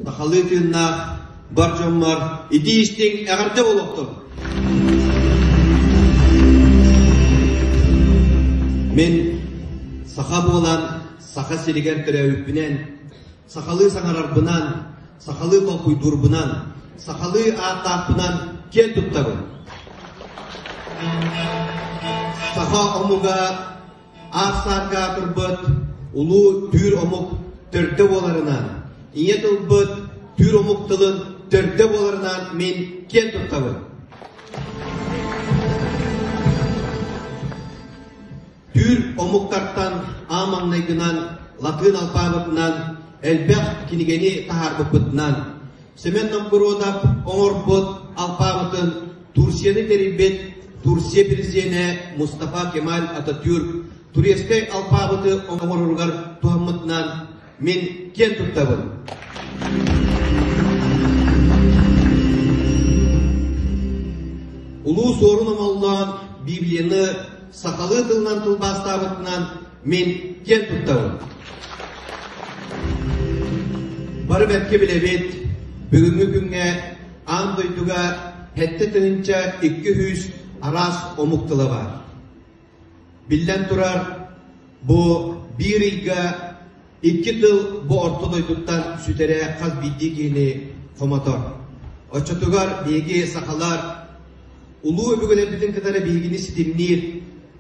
Сахалыы тыыннаах бар дьоммор итии-истиҥ эҕэрдэ буолуохтун! Мин саха буолан Саха сиригэр төрөөбүппүнэн, сахалыы саҥарарбынан, сахалыы толкуйдуурбунан, сахалыы ааттаахпынан киэн туттабын. Саха омуга Аас-саарга аатырбыт улуу түүр омук төрдө буоларынан, ийэ тылбыт түүр омук тылын төрдө буоларынан мин киэн туттабын. Түүр омуктартан аан маҥнайгынан латыын алпаабытынан элбэх кинигэни таһаарбыппытынан, Семен Новгородов оҥорбут алпаабытын Турцияны тэрийбит Турция президенэ Мустафа Кемаль Ататюрк турецкай алпаабыты оҥороругар туһаммытынан мин киэн туттабын. Улуу Суорун Омоллоон Библияны сахалыы тылынан тылбаастаабытынан мин киэн туттабын. Бары бэркэ билэбит, бүгүҥҥү күҥҥэ аан дойдуга 7200 араас омук тыла баар. Биллэн турар, бу биир ыйга икки тыл бу орто дойдуттан сүтэрэ хас биирдии киһини хомотор. Оччотугар биһиги сахалар улуу өбүгэлэрбитин кытары биһигини ситимниир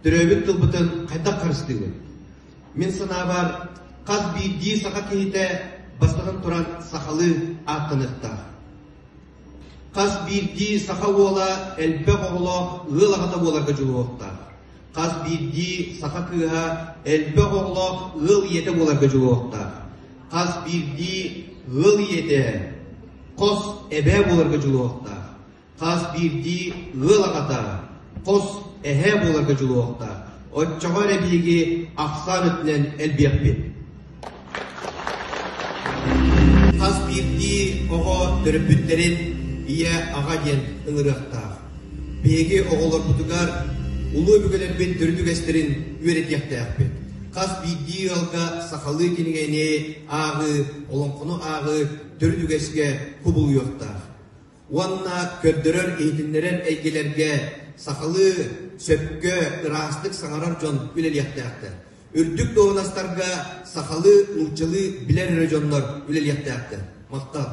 төрөөбүт тылбытын хайдах харыстыыбыт? Мин санаабар, хас биирдии саха киһитэ бастатан туран сахалыы ааттаныахтаах. Хас биирдии саха уола элбэх оҕолоох ыал аҕата буоларга дьулуһуохтаах. Хас биирдии саха кыыһа элбэх оҕолоох ыал ийэтэ буоларга дьулуһуохтаах. Хас биирдии ыал ийэтэ хос эбээ буоларга дьулуһуохтаах. Хас биирдии ыал аҕата хос эһээ буоларга дьулуһуохтаах. Оччоҕо эрэ биһиги ахсаан өттүнэн элбиэхпит. Хас биирдии оҕо төрөппүттэрин ийэ, аҕа диэн ыҥырыахтаах. Биһиги оҕолорбутугар улуу өбүгэлэрбит төрүт үгэстэрин үөрэтиэхтээхпит. Хас биирдии ыалга сахалыы кинигэни ааҕыы, олоҥхону ааҕыы төрүт үгэскэ кубулуйуохтаах. Уонна көрдөрөр-иһитиннэрэр эйгэлэргэ сахалыы сөпкө, ыраастык саҥарар дьон үлэлиэхтээхтэр. Үрдүк дуоһунастарга сахалыы, нууччалыы билэр эрэ дьоннор үлэлиэхтээхтэр. Махтал.